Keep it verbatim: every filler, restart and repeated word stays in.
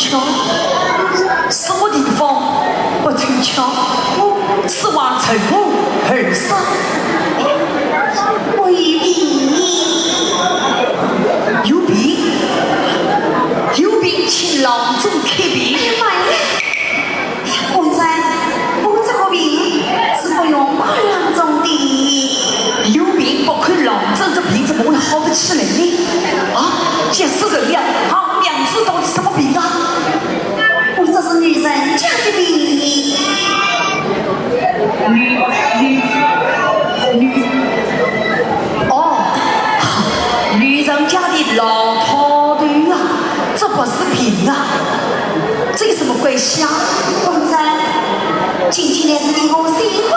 巧，什么地方不凑巧？此话从何而生？我有病。有病？有病请郎中看病。哎呀妈呀！ 官人，我这个病是不用看郎中的。有病不看郎中，这病怎么会好得起来呢？啊，急死人了！啊，娘子到底什么病啊？我这是女人家的病。女女女……哦，女人家的老套头啊，这不是病啊。 这有什么关系啊？官人，今天乃是你我新婚